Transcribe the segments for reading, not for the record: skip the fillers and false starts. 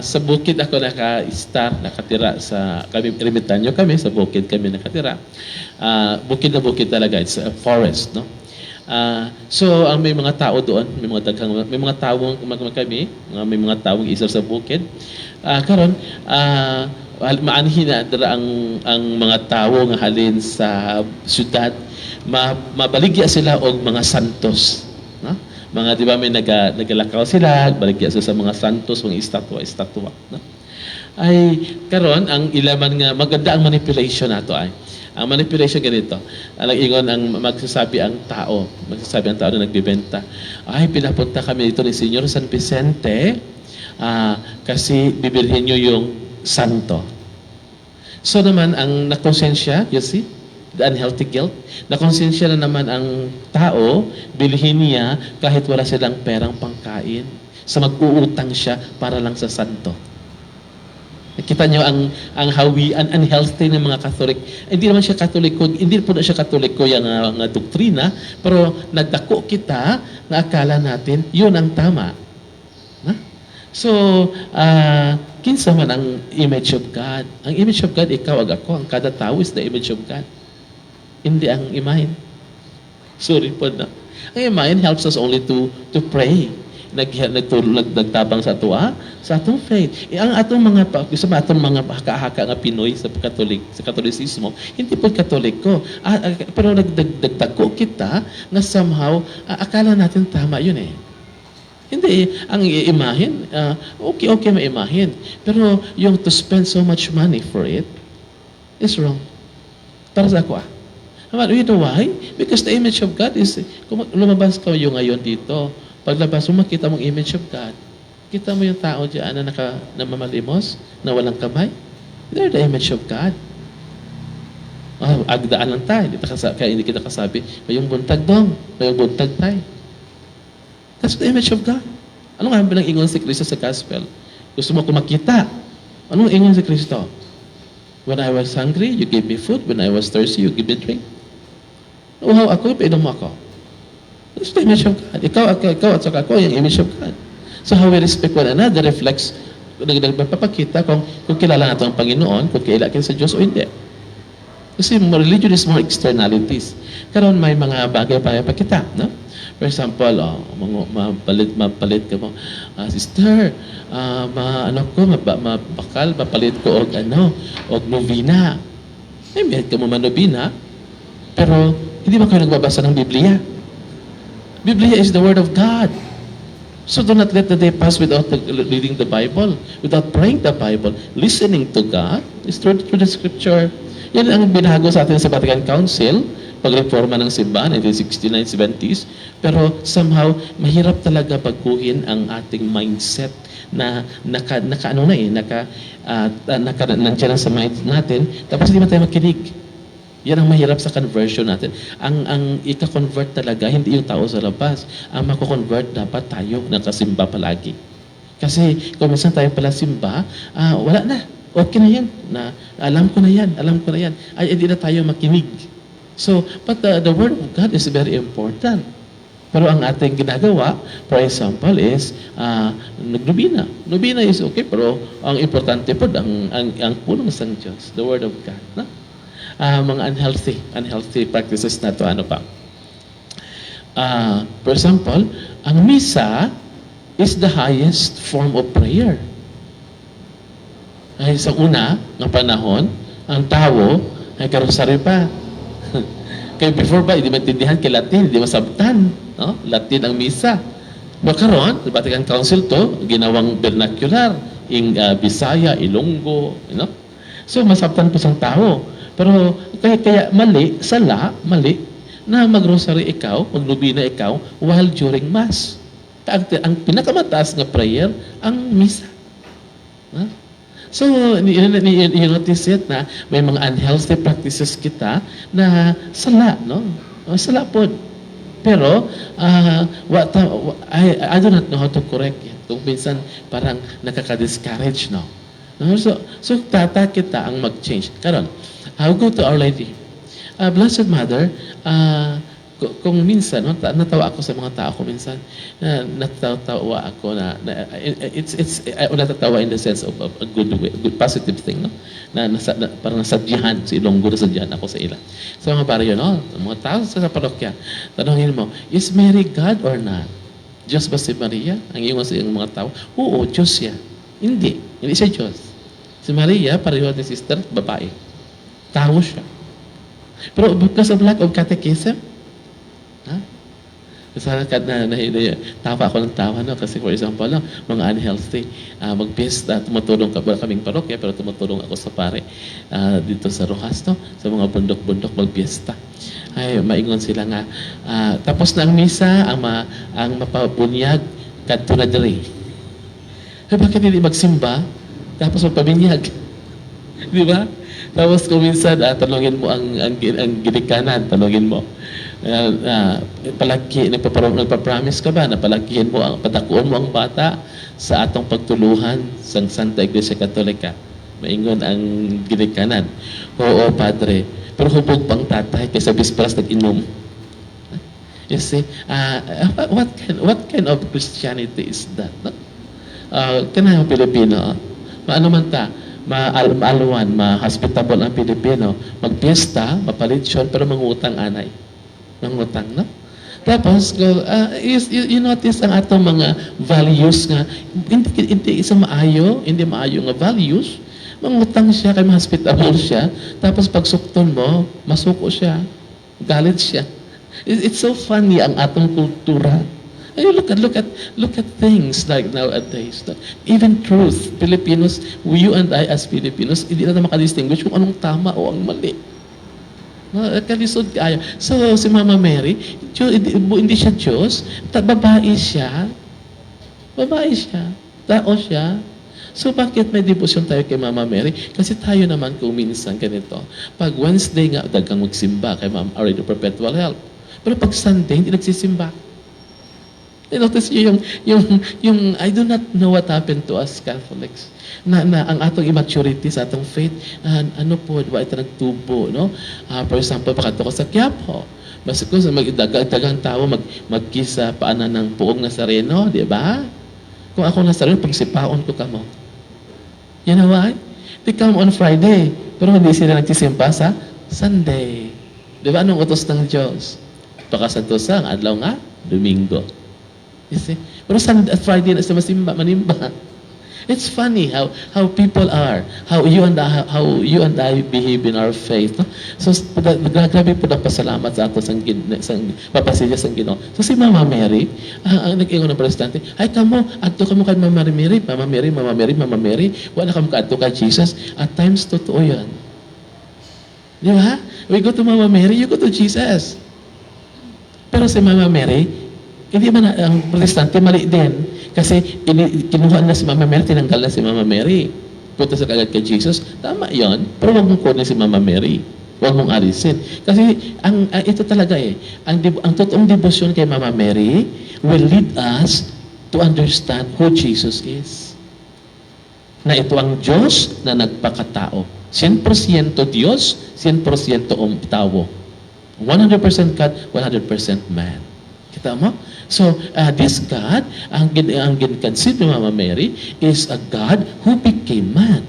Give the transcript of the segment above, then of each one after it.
Sa bukid ako naka-start, nakatira sa, kami, ermitanyo kami, sa bukid kami nakatira. Bukid na bukid talaga, it's a forest, no? So, ang may mga tao doon, may mga daghang, may mga tawong kami, may mga tawong isa sa bukid. Karon, maanhi na dira ang mga tawo nga halin sa syudad, mabaligya sila og mga santos, no? Mga, di ba, may nagalakaw sila, baligya sila sa mga santos, mga estatwa, estatwa, no? Ay karon ang ilaman nga maganda ang manipulation nato ay. Ang manipulation ganito. Alang ingon ang magsasabi ang tao, magsasabi ang tao na nagbebenta. "Ay, pinapunta kami dito ni Señor San Vicente kasi bibilhin niyo yung santo." So naman ang nakonsensya, you see, the unhealthy guilt, nakonsensya na naman ang tao, bilhin niya kahit wala silang perang pangkain. Sa mag-uutang siya para lang sa santo. Nakita niyo ang hawian, unhealthy ng mga Catholic. Hindi naman siya Katoliko, hindi po na siya Katoliko yung nga doktrina, pero nagdako kita na akala natin yun ang tama. Na? So, kinsa man ang image of God? Ang image of God, ikaw ag ako, ang kada tao is the image of God. Hindi ang imahen. Sorry po na. Ang imahen helps us only to pray. Nagtabang sa atoa, sa atong faith. Eh, ang atong mga gusto ba atong mga haka-haka nga Pinoy sa Katolik, sa Katolisismo, hindi po Katoliko. Pero nagdagko kita na somehow akala natin tama yun eh. Hindi, ang imahen, okay maimahen. Pero yung to spend so much money for it is wrong. Para sa ako ah. But you know why? Because the image of God is, kung lumabas kayo ngayon dito, paglabas mo, makita mong image of God. Kita mo yung tao dyan na namamalimos, na walang kamay. They're the image of God. Oh, agdaan lang tayo. Kaya hindi kita kasabi, "Mayong buntag dong, mayong buntag tayo." That's the image of God. Ano nga bilang ingon si Kristo sa gospel? Gusto mo ko makita. Anong ingon si Kristo? "When I was hungry, you gave me food. When I was thirsty, you gave me drink. Uhaw ako, painom mo ako." That's the image of God. Ikaw, ako, ikaw, at saka ako, yung image of God. So how we respect one another reflects, nagpapakita kung kilala natin ang Panginoon, kung kaila kita sa Diyos o hindi. Kasi religion is more externalities. Karon may mga bagay pa kita, no? For example, oh, mga, mapalit ka mo, "Sister, ma, ano ko, mabakal, mapalit ko og ano, og novena." Ay, may ka mo manobina, pero hindi ba kayo nagbabasa ng Biblia? Biblia is the Word of God. So do not let the day pass without reading the Bible, without praying the Bible, listening to God, is through the Scripture. Yan ang binago sa atin sa Vatican Council, pagreforma ng simbahan, 1969, 70s. Pero somehow, mahirap talaga baguhin ang ating mindset na naka ano na eh, naka, nandiyan na sa mind natin, tapos hindi man tayo makinig. Yan ang mahirap sa conversion natin. Ang ika-convert talaga, hindi yung tao sa labas. Ang mako-convert dapat tayo, nakasimba palagi. Kasi kung minsan tayo pala simba, wala na. Okay na yan. Na, alam ko na yan. Alam ko na yan. Ay, hindi na tayo makinig. So, but the Word of God is very important. Pero ang ating ginagawa, for example, is nagnobina. Nobina is okay, pero ang importante po, ang pulong sa Diyos, the Word of God. No? Mga unhealthy practices na to, ano pa? For example, ang misa is the highest form of prayer. Ay, sa una nga panahon, ang tao ay karosaryo pa. Kaya before ba, hindi maintindihan kay Latin, hindi masabtan. No? Latin ang misa. Pero karon, the Vatican Council to, ginawang vernacular, in Bisaya, Ilonggo. So masabtan po sa tao. Pero kaya mali, sala, mali, na magrosary ikaw, magnobina ikaw, while during Mass. Ang pinakamataas nga prayer, ang misa. Huh? So, you notice it na may mga unhealthy practices kita na sala, no? Oh, sala po. Pero, I do not know how to correct it. Kung minsan parang nakaka-discourage, no? No? So tata kita ang mag-change. Karon, I'll go to Our Lady. Blessed Mother, Kung minsan, no, natawa ako sa mga tao ko minsan, na natatawa ako na it's natatawa in the sense of a good way, good positive thing, no? Na parang nasadyahan, si Ilonggo, nasadyahan ako sa ila. Sa mga baryo, no? Mga tao sa parokya, tanongin mo, "Is Mary God or not? Diyos ba si Maria?" Ang ingon sa iyong mga tao, "Oo, Diyos siya." Hindi, hindi siya Diyos. Si Maria, pareho ni sister, babae. Tao siya. Pero because of lack of catechism, ha? Sana ka na tawa ako ng tawa, no? Kasi for example, no, mga unhealthy, magpista, tumutulong ka, wala kaming parokya, pero tumutulong ako sa pare dito sa Rojas, no? Sa mga bundok-bundok, magpiesta. Ay, maingon sila nga, tapos na ang misa, ang mapabunyag, kadto na diri. Ay, bakit hindi magsimba? Tapos magpabinyag. Di ba? Tapos kung minsan, tanungin mo ang ginikanan, tanungin mo, palagi, nagpa-promise ka ba na palakihin mo, padakuon mo ang bata sa atong pagtuluhan sa Santa Iglesia Katolika? Maingon ang ginikanan, "Oo, padre." Pero hubog pang tatay kaysa bisperas nag-inom. You see, what kind of Christianity is that? No? Kanang Pilipino, maano man ta, maalwan, ma-hospitable ang Pilipino, magpiesta, mapalitsyon, pero mangutang anay. Mangutang, no? Tapos, go, you notice ang atong mga values nga, hindi isa maayo, hindi maayo nga values, mangutang siya, kay hospitable siya, tapos pag sukton mo, masuko siya, galit siya. It's so funny ang atong kultura. Ay, look at things like nowadays. Even truth, Filipinos, you and I as Filipinos, hindi na makadistinguish kung anong tama o ang mali. No, kalisod kaayo. So, si Mama Mary, Diyos, hindi siya Diyos, babae siya. Babae siya. Tao siya. So, bakit may debosyon tayo kay Mama Mary? Kasi tayo naman kung minsan ganito. Pag Wednesday nga, dagang magsimba kay Ma'am Our Lady of Perpetual Help. Pero pag Sunday, hindi nagsisimba. You notice niyo yung, I do not know what happened to us Catholics. Na ang atong immaturity sa atong faith, ano po, wa ito nagtubo, no? For example, pakadto ko sa Quiapo. Basta ko sa magdagang tao magkisa paana ng Poong Nazareno, di ba? Kung ako Nazareno, pagsipaon ko kamo. You know why? They come on Friday, pero hindi sila nagsisimba sa Sunday. Di ba? Anong utos ng Diyos? Pakasanto sa ang adlaw nga, Domingo. You see? Pero Sunday, Friday na sa masimba, manimba. It's funny how people are, how you and I behave in our faith. No? So grabe po ang pasalamat sa ato sang papasilya sang Ginoo. So si Mama Mary, ang nag-ingon ng Protestante, "Ay kamo, adto kamo kay Mama Mary, Mama Mary, Mama Mary, Mama Mary, wala kamo kaadto kay Jesus." At times totoo 'yan. Di ba? We go to Mama Mary, you go to Jesus. Pero si Mama Mary, hindi man ang Protestante mali din. Kasi kinuha na si Mama Mary, tinanggal na si Mama Mary. Punta sa kagad kay Jesus. Tama yon, pero huwag mong kunin si Mama Mary. Huwag mong alisin. Kasi ito talaga eh, ang totoong debosyon kay Mama Mary will lead us to understand who Jesus is. Na ito ang Diyos na nagpakatao. 100% Diyos, 100% tao. 100% God, 100% man. Kita mo? So, this God, ang gin-conceive ni Mama Mary, is a God who became man.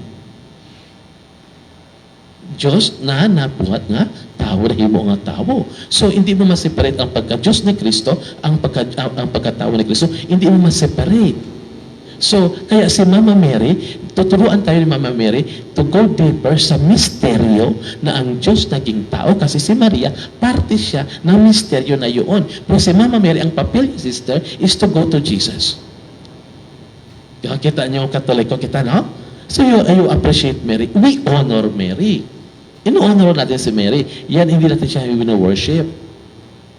Diyos na nabuhat nga tao, nahimo nga tao. So, hindi mo ma-separate ang pagka-Diyos ni Kristo, ang pagkatao ni Kristo, hindi mo ma-separate. So, kaya si Mama Mary, tuturuan tayo ni Mama Mary to go deeper sa misteryo na ang Diyos naging tao kasi si Maria, parte siya ng misteryo na yun. Pero si Mama Mary, ang papel niya, sister, is to go to Jesus. Kita niyo, Katoliko, kita, no? So you appreciate Mary. We honor Mary. Ino-honor natin si Mary. Yan, hindi natin siya worship.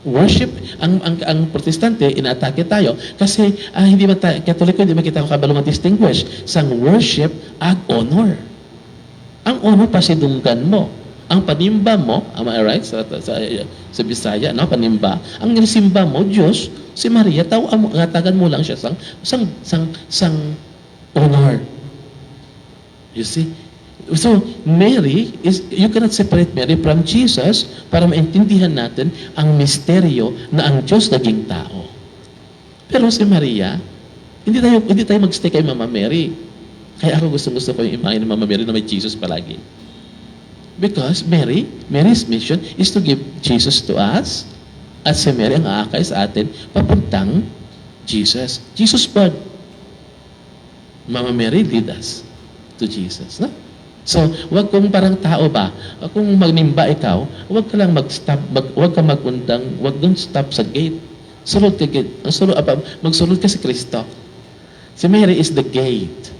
Worship, ang Protestante, inaatake tayo kasi hindi man tayo, Katoliko, hindi man kita kabalo ma-distinguish sa worship ag honor. Ang honor pasidunggan mo. Ang panimba mo, am I right? Sa Bisaya, no? Panimba. Ang simba mo, Diyos, si Maria, tao, hatagan mo lang siya sang honor. You see? So, Mary is, you cannot separate Mary from Jesus para maintindihan natin ang misteryo na ang Diyos naging tao. Pero si Maria, hindi tayo mag-stay kay Mama Mary. Kaya ako, gusto-gusto ko yung imahe ng Mama Mary na may Jesus palagi. Because Mary's mission is to give Jesus to us. At si Mary ang aakay sa atin papuntang Jesus. Jesus pod. Mama Mary lead us to Jesus. No? So, wag kung parang tao ba, kung magnimba ikaw, wag ka lang mag-stop, wag ka magundang, wag don't stop sa gate. Sulod ka gate. Ang sulod, apa, magsulod ka si Kristo. Si Mary is the gate.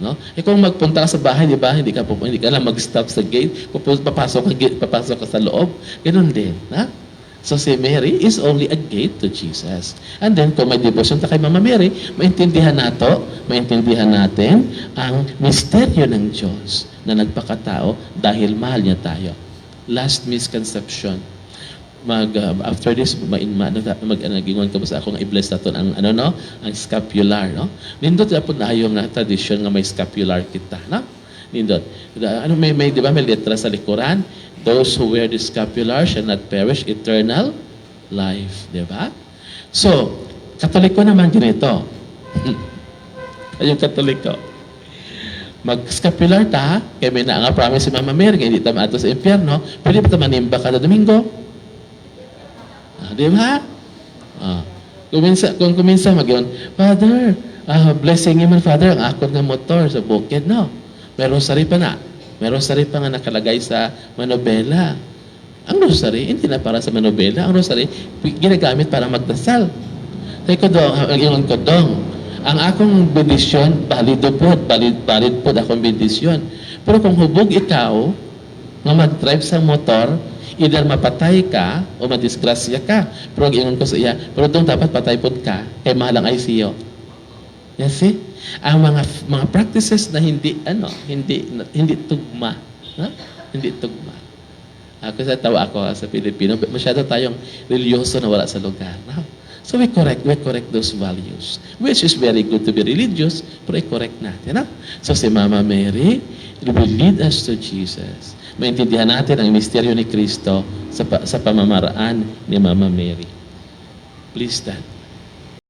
No? Eh kung magpunta ka sa bahay, di ba? Hindi ka lang mag-stop sa gate, papasok ka sa loob. Ganun din, ha? So si Mary is only a gate to Jesus. And then kung may devotion ta kay Mama Mary, maintindihan natin ang misteryo ng Diyos na nagpakatao dahil mahal niya tayo. Last misconception. After this, ma, ano, mag ano, ka ba sa ako nga i-bless naton ang ano, no, ang scapular, no? Nindot na po na yung tradition nga may scapular kita, no? Nindot. Ano, may, di ba, may letra sa likuran? "Those who wear the scapular shall not perish, eternal life," di ba? So, Katoliko naman ganito. Ayong Katoliko. Mag-scapular ta, kay may naa nga promise si Mama Mary, kay hindi ta maadto sa impyerno, pwede ba ta manimba kada Domingo? Ah, di ba? Ah. Kung kuminsa mag "Father, blessing man, Father, ang akon nga motor sa bukid," no? May rosary pa na. May rosary pa nga nakalagay sa manobela. Ang rosary, hindi na para sa manobela. Ang rosary, ginagamit para magdasal. Kaya ko dong, ang ingon ko dong, ang akong bendisyon, balido po, valid, valid po akong bendisyon. Pero kung hubog ikaw, nga mag-drive sa motor, either mapatay ka o madisgrasya ka. Pero ang ingon ko sa iya, pero dong dapat patay pod ka, kay mahal ang ICU. You see? Ang mga practices na hindi ano, hindi hindi tugma, ha? Hindi tugma. Ako sa tawa ako sa Pilipino, masyado tayong religyoso na wala sa lugar. No? So we correct those values, which is very good to be religious, pero i-correct natin. No? So si Mama Mary will lead us to Jesus. Maintindihan natin ang misteryo ni Kristo sa pamamaraan ni Mama Mary. Please stand.